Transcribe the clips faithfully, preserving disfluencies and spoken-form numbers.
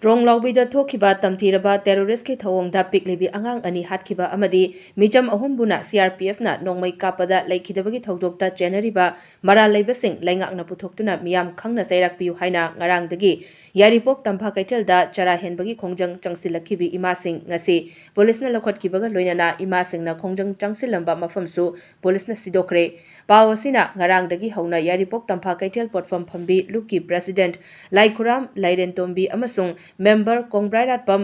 ꯇ꯭ꯔꯣꯡꯂꯥꯎꯕꯤꯗ ꯊꯣꯛꯈꯤꯕ ꯇꯝꯊꯤꯔꯕ terrorist ꯀꯤ ꯊꯧꯑꯣꯡꯗ ꯄꯤꯛꯂꯤꯕꯤ ꯑꯉꯥꯡ ꯑꯅꯤ ꯍꯥꯠꯈꯤꯕ ꯑꯃꯗꯤ ꯃꯤꯆꯝ ꯑꯍꯨꯝꯕꯨꯅ C R P F ꯅ ꯅꯣꯡꯃꯩ ꯀꯥꯞꯄꯗ ꯂꯩꯈꯤꯗꯕꯒꯤ ꯊꯧꯗꯣꯛꯇ ꯆꯦꯟꯅꯔꯤꯕ ꯃꯔꯥꯜ ꯂꯩꯕꯁꯤꯡ ꯂꯩꯉꯥꯛꯅ ꯄꯨꯊꯣꯛꯇꯨꯅ ꯃꯤꯌꯥꯝ ꯈꯪꯅ ꯆꯩꯔꯥꯛꯄꯤꯌꯨ ꯍꯥꯏꯅ ꯉꯔꯥꯡꯗꯒꯤ ꯌꯥꯏꯔꯤꯄꯣꯛ ꯇꯝꯐꯥ ꯀꯩꯊꯦꯜꯗ ꯆꯔꯥ ꯍꯦꯟꯕꯒꯤ ꯈꯣꯡꯖꯪ ꯆꯪꯁꯤꯜꯂꯛꯈꯤꯕꯤ ꯏꯃꯥꯁꯤꯡ ꯉꯁꯤ ꯄꯨꯂꯤꯁꯅ ꯂꯧꯈꯠꯈꯤꯕꯒ ꯂꯣꯏꯅꯅ ꯏꯃꯥꯁꯤꯡꯅ ꯈꯣꯡꯖꯪ ꯆꯪꯁꯤꯜꯂꯝꯕ ꯃꯐꯝꯁꯨ ꯄꯨꯂꯤꯁꯅ ꯁꯤꯗꯣꯛꯈ꯭ꯔꯦ꯫ ꯄꯥꯎ ꯑꯁꯤꯅ ꯉꯔꯥꯡꯗꯒꯤ ꯍꯧꯅ ꯌꯥꯏꯔꯤꯄꯣꯛ ꯇꯝꯐꯥ ꯀꯩꯊꯦꯜ ꯄꯣꯠꯐꯝ ꯐꯝꯕꯤ ꯂꯨꯞꯀꯤ president ꯂꯥꯏꯈꯨꯔꯥꯝ ꯂꯥꯏꯔꯦꯟꯇꯣꯝꯕꯤ ꯑꯃꯁꯨꯡ member ꯀꯣꯡꯕ꯭ꯔꯥꯏꯔꯥꯠꯄꯝ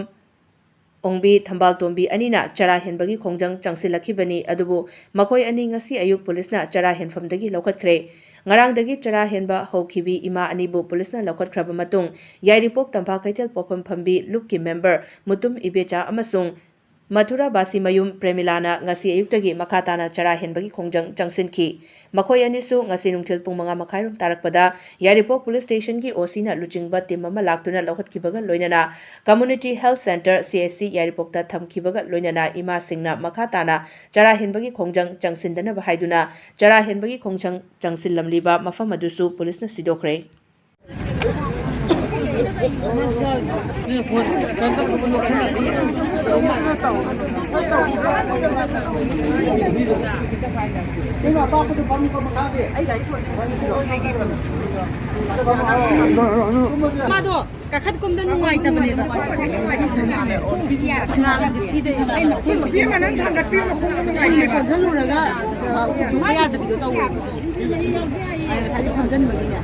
ꯑꯣꯡꯕꯤ ꯊꯝꯕꯥꯜꯇꯣꯝꯕꯤ ꯑꯅꯤꯅ ꯆꯔꯥ ꯍꯦꯟꯕꯒꯤ ꯈꯣꯡꯖꯪ ꯆꯪꯁꯤꯜꯂꯛꯈꯤꯕꯅꯤ꯫ ꯑꯗꯨꯕꯨ ꯃꯈꯣꯏ ꯑꯅꯤ ꯉꯁꯤ ꯑꯌꯨꯛ ꯄꯨꯂꯤꯁꯅ ꯆꯔꯥ ꯍꯦꯟꯐꯝꯗꯒꯤ ꯂꯧꯈꯠꯈ꯭ꯔꯦ꯫ ꯉꯔꯥꯡꯗꯒꯤ ꯆꯔꯥ ꯍꯦꯟꯕ ꯍꯧꯈꯤꯕꯤ ꯏꯃꯥ ꯑꯅꯤꯕꯨ ꯄꯨꯂꯤꯁꯅ ꯂꯧꯈꯠꯈ꯭ꯔꯕ ꯃꯇꯨꯡ ꯌꯥꯏꯔꯤꯄꯣꯛ ꯇꯝꯐꯥ ꯀꯩꯊꯦꯜ ꯄꯣꯠꯐꯝ ꯐꯝꯕꯤ ꯂꯨꯞꯀꯤ member ꯃꯨꯇꯨꯝ ꯏꯕꯦꯆꯥ ꯑꯃꯁꯨꯡ ꯃꯊꯨꯔꯥꯕꯥꯁꯤ ꯃꯌꯨꯝ ꯄ꯭ꯔꯦꯃꯤꯂꯥꯅ ꯉꯁꯤ ꯑꯌꯨꯛꯇꯒꯤ ꯃꯈꯥ ꯇꯥꯅ ꯆꯔꯥ ꯍꯦꯟꯕꯒꯤ ꯈꯣꯡꯖꯪ ꯆꯪꯁꯤꯟꯈꯤ꯫ ꯃꯈꯣꯏ ꯑꯅꯤꯁꯨ ꯉꯁꯤ ꯅꯨꯡꯊꯤꯜ ꯄꯨꯡ ꯃꯉꯥ ꯃꯈꯥꯏꯔꯣꯝ ꯇꯥꯔꯛꯄꯗ ꯌꯥꯏꯔꯤꯄꯣꯛ ꯄꯨꯂꯤꯁ ꯁ꯭ꯇꯦꯁꯟꯒꯤ O C ꯅ ꯂꯨꯆꯤꯡꯕ team ꯑꯃ ꯂꯥꯛꯇꯨꯅ ꯂꯧꯈꯠꯈꯤꯕꯒ ꯂꯣꯏꯅꯅ community health centre, C H C, ꯌꯥꯏꯔꯤꯄꯣꯛꯇ ꯊꯝꯈꯤꯕꯒ ꯂꯣꯏꯅꯅ ꯏꯃꯥꯁꯤꯡꯅ ꯃꯈꯥ ꯇꯥꯅ ꯆꯔꯥ ꯍꯦꯟꯕꯒꯤ ꯈꯣꯡꯖꯪ ꯆꯪꯁꯤꯟꯗꯅꯕ ꯍꯥꯏꯗꯨꯅ ꯆꯔꯥ ꯍꯦꯟꯕꯒꯤ ꯈꯣꯡꯖꯪ ꯆꯪꯁꯤꯜꯂꯝꯂꯤꯕ ꯃꯐꯝ ꯑꯗꯨꯁꯨ ꯄꯨꯂꯤꯁꯅ ꯁꯤꯗꯣꯛꯈ꯭ꯔꯦ꯫ ꯃꯥꯗꯣ ꯀꯥꯈꯠ ꯀꯨꯝꯗ ꯅꯨꯡꯉꯥꯏꯇꯕꯅꯦꯕ꯫ ꯏꯕꯦꯝꯃ, ꯅꯪ ꯊꯥꯡꯒꯠꯄꯤꯌꯨ, ꯃꯈꯣꯡꯗꯣ ꯅꯨꯡꯉꯥꯏꯇꯦꯕ꯫ ꯀꯣꯟꯁꯤꯜꯂꯨꯔꯒ ꯎꯊꯣꯛꯄ ꯌꯥꯗꯕꯤꯗꯣ ꯇꯧꯋꯦꯕ꯫ ꯉꯁꯥꯏ ꯐꯝꯖꯟꯕꯒꯤꯅꯦ꯫